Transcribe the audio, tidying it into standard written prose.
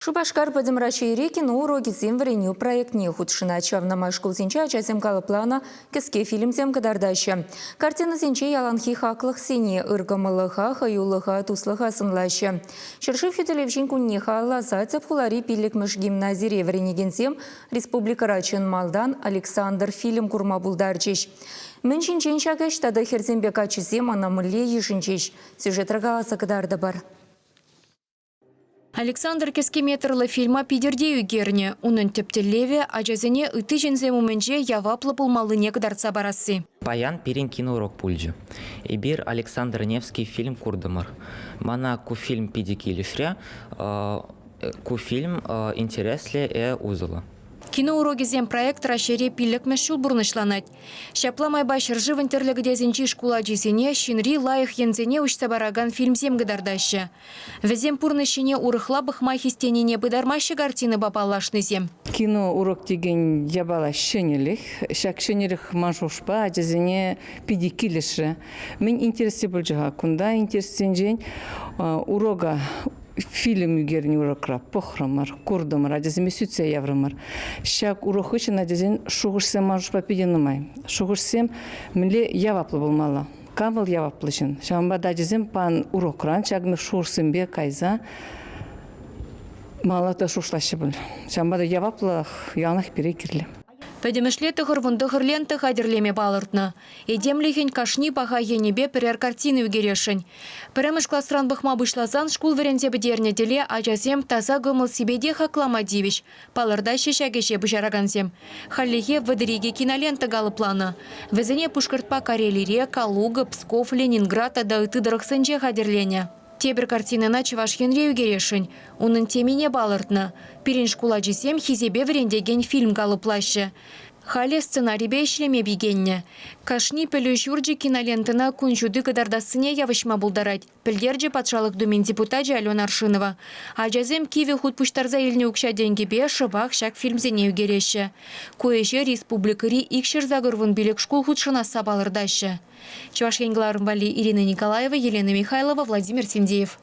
Шупашкар Пӗтӗм Раҫҫейри кино урокӗсем вӗренӳ проектне хутшӑнать. Ҫавна май шкулсенче ачасем калӑпланӑ кӗске фильмсем кӑтартаҫҫӗ. Картинӑсенче яланхи хаклӑхсене, ыркӑмӑллӑха, хӑюлӑха, туслӑха сӑнлаҫҫӗ. Ҫӗршыв хӳтӗлевҫин кунне халалласа тӗп хулари пиллӗкмӗш гимназире вӗренекенсем республикӑра чӑн малтан «Александр» фильм курма пултарчӗҫ. Мӗн ҫинчен ҫак ӗҫ тата хӗрсемпе каччӑсем ӑна мӗнле йышӑнчӗҫ? Сюжетра каласа кӑтартӑпӑр. Александр кӗске метрлӑ фильма Питӗрте ӳкернӗ. Унӑн тӗп тӗллевӗ – ачасене ытти ҫынсем умӗнче яваплӑ пулмаллине кӑтартса парасси. Паян пирӗн киноурок пулчӗ. Эпир Александр Невский фильм куртӑмӑр. Мана ку фильм питӗ килӗшрӗ. Ку фильм интереслӗ е усӑллӑ. Кино урокӗсем проект Раҫҫейре пиллӗкмӗш ҫул пурнӑҫланать. Ҫапла майпа ҫӗршывӑн тӗрлӗ кӗтесӗнчи шкул ачисене ҫынри лайӑх енсене уҫса паракан фильмсем кӑтартаҫҫӗ. Вӗсем пурнӑҫ ҫине урӑхла пӑхма хистенине пытармаҫҫӗ картинӑпа паллашнисем. Кино урок текен япала ҫӗнӗлӗх. Ҫак ҫӗнӗлӗх ман шухӑшпа ачасене питӗ килӗшрӗ. Мӗн интересли пулчӗ-ха кунта? Интерессенчен урока фильм ӳкернӗ урокра пӑхрӑмӑр, куртӑмӑр, ачасемпе сӳтсе яврӑмӑр. Ҫак урок хыҫҫӑн ачасен шухӑшсем ман шутпа питӗ нумай. Шухӑшсем мӗнле яваплӑ пулмалла? Кам вӑл яваплӑ ҫын? Ҫавӑнпа та ачасем пан урокран ҫакӑн шухӑшсемпе кайса малалла та шухӑшлаҫҫӗ пуль. Ҫавӑнпа та яваплӑх яланах пире кирлӗ. Пӗтӗмӗшле 99 лента хатӗрлеме палӑртнӑ. Этемлӗхӗн кашни паха енӗпе пӗрер картина ӳкересшӗн. Пӗрремӗш класран пӑхма пуҫласан шкул вӗренсе пӗтернӗ тӗле ачасем таса кӑмӑл-сипете хаклама тивӗҫ, палӑртаҫҫӗ ҫак ӗҫе пуҫаракансем. Хальлӗхе 32 кинолента калӑпланӑ. Вӗсене Пушкӑртпа Карелире, Калуга, Псков, Ленинград тата ытти тӑрӑхсенче хатӗрленӗ. Тепӗр картинӑна Чӑваш Енре ӳкересшӗн. Унӑн темине палӑртнӑ. Пирӗн шкул ачисем хисепе вӗрентекен фильм калӑплаҫҫӗ. Халӗ сценарипе ӗҫлеме пикеннӗ. Кашни пӗлӳ ҫурчӗ кинолентӑна кун ҫути кӑтартассине явӑҫма пултарать, пӗлтерчӗ Патшалӑх Думин депутачӗ Алена Аршинова. Ачасем кивӗ хут пуҫтарса илнӗ укҫа-тенкӗпе шӑпах ҫак фильмсене ӳкереҫҫӗ. Ку ӗҫе республикӑри 285 шкул хутшӑнасса палӑртаҫҫӗ. Чӑваш Ен кӑларӑм валли Ирина Николаева, Елена Михайлова, Владимир Синдеев.